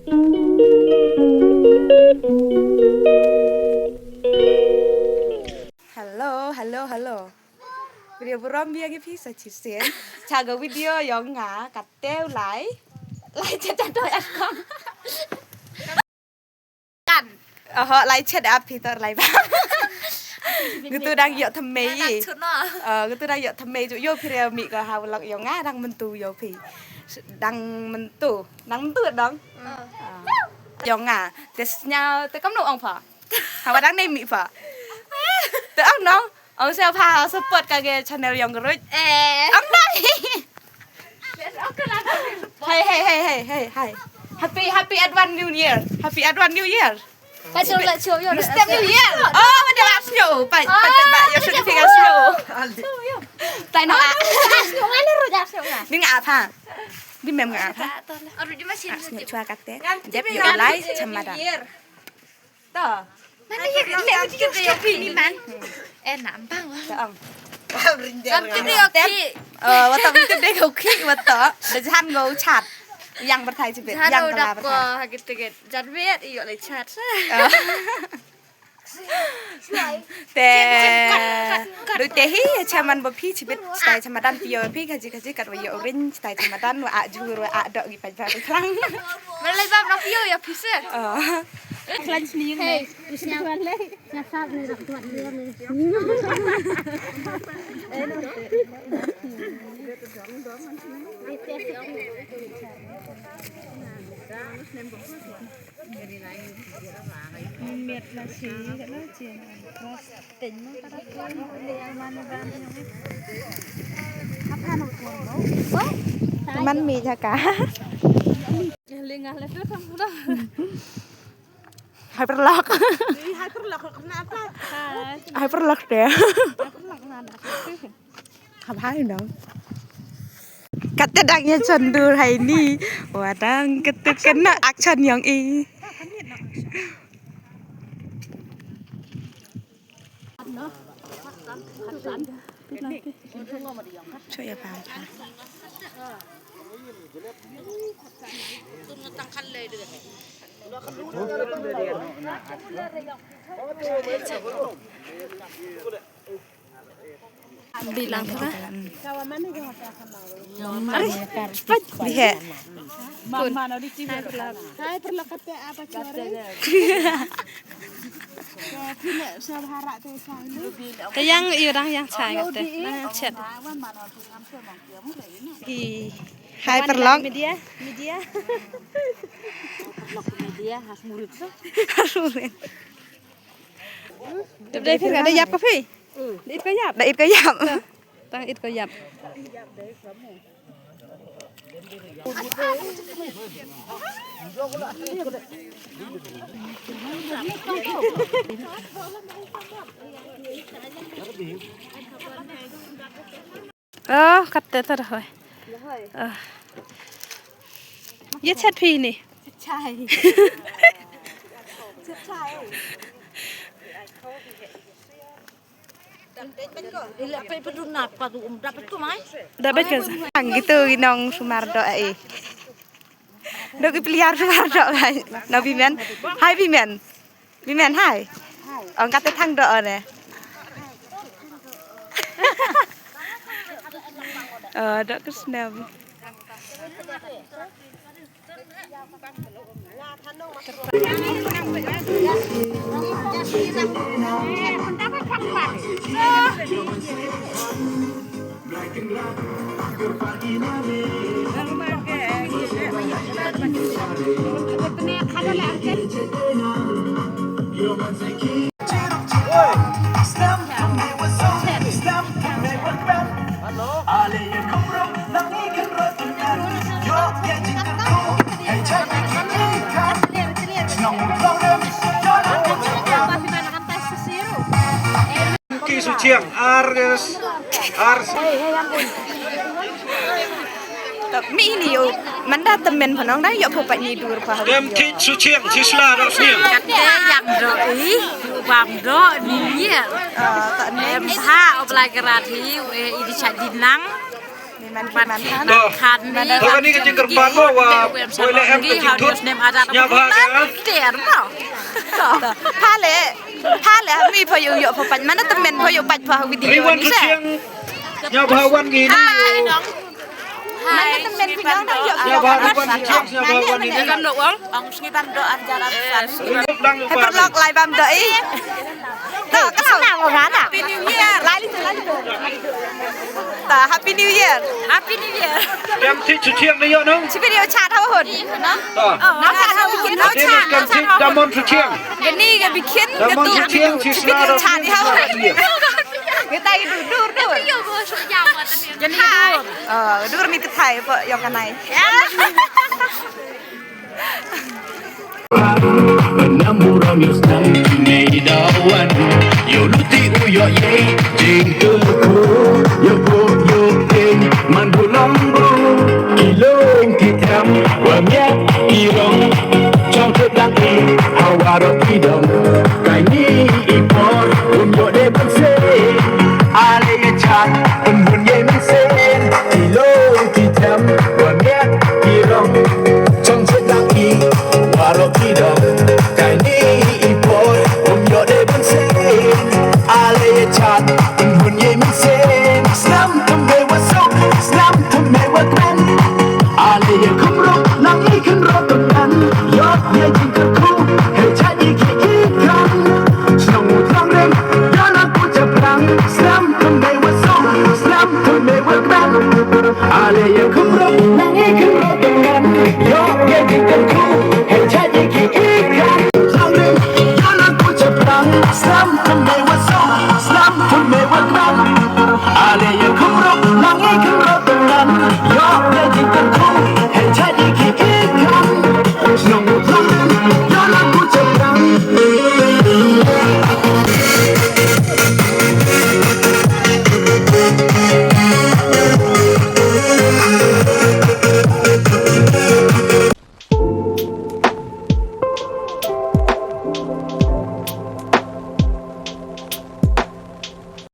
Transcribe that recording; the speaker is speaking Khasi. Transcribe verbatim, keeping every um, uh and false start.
Hello, hello, hello. Video burom biang ïa phi sa chisien. Cha ga video yong nga kate u lai. Lai cha cha to ya kong. Kan. Oho, lai chet ap phi tor lai ba. Gitu dang yok thamei. Dang chut no. Eh, gitu dang yok thamei ju yo phi re mi ko ha vlog yong nga dang mentu yo phi. Dang mentu, dang mentu dong. Yong nga, te sñiaw, te kam no ong pha. Hawa dang nei mi pha. Te ong no, ong sñiaw pha support ka ge channel yong ruj. Eh. Ong dang. Hey, hey, hey, hey, hey, hey. Happy, happy advance new year. Happy advance new year. Ka chong la chong yo. Step new year. Oh, wada la sñiaw. Pai, pai, pai, ba, yo sñiaw phi ka sñiaw. Tai no a. Sñiaw ngai le ruj sñiaw ngai. Ding a pha. Di mem nga apa? Aru di masin. Sñiaw chua kate. Dep yo lai chamadan. To. Mana ya le di yo pini man. Eh, nampang. To ong. Ram ti yo ki. Eh, wata mesti deh kau ki wata. Dejan kau chat. Yang berthai cipit, yang kala berthai. Hagit tegit. Jan wet yo le chat. Te du te hi chaman ba phi chibit stai chamadan phi yo phi kaji kaji kat wa yo rin stai chamadan wa a jur wa a dok gi pajra tu klang. Malai bab na phi yo ya phi se. Klan sini yung. Hey, usnya wale. Nyasab ni rak tuat dia ni. Miet la shi ka la chin an cross tin ma ka da pon le man ban yong. Kapan ko? Man mi jaka. Linga le tu kamu dah. Hyperlock. Hyperlock kena apa? Hyperlock deh. Hyperlock mana? Hap hai dong. Kata dang ya chandur hai ni. Wadang ketuk kena action yong i. Cho ya pam pam. Bilang ka. Are, pat. Bihe. Mama no di TV. Hai perlu kata apa chore? Pine sa bhara te sa ni. Te yang iyo dang yang chai kate. Nang chat. Wan mano tu ngam se mong kiam re ni. Hi. Hai perlok. Media, media. Perlok media has murid so. Has murid. Dep dei phi ka da yap ka phi? Da it ka yap. Da it ka yap. Tang it ka yap. Oh, kate tar hoi. Oh. Ye chat phi ni. Chai. Chai. Dapat kan? Ang gitu ginong sumar do ai. Do ki pliar sumar do ai. No bimen. Hai bimen. Bimen hai. Ang kate thang do ne. Oh, do ke snap. Ki su chiang, ar, ar. Mi ni yo, manda temen pha nong da yo pha pat ni dur pha. Em ki su chiang, chi sla do sniang. Kate yang do i, bam do ni ye. Em pha oblai kerat hi, i di cha di nang. To, to kane ka jingkyrpad mo wa poi leh em ka jingthut. Ïa bha ka. Pha leh, pha leh mi pha ïoh ïoh pha pait, mana tymmen pha ïoh pait pha video ni se. Ri wan tu chiang. Ïa bha wan ngi ni. Mana tymmen phi nong ïoh ïoh pha wan tu chiang, ïa bha wan ngi ni. Ong sngi ban do ar jar ar san. Ri wan lang. Hai pyrlok lai bam do i. Ta, ka snam mo ngana. Happy New Year. Lai li tu, lai li tu. Ta, Happy New Year. Happy New Year. Kem ti chu chiang ni yo nong. Chi video chat ha hun. Ta. Na chat ha hun. Na chat. Kem ti da mon chu chiang. Gani ga bikin. Da mon chu chiang chi sna da. Chat ha hun. Kita i dur dur dur. Gani dur. Oh, dur mi ketai po yo kanai. Namburam yo sdang nei dawan. Yo luti u yo ye jing ke ku. Yo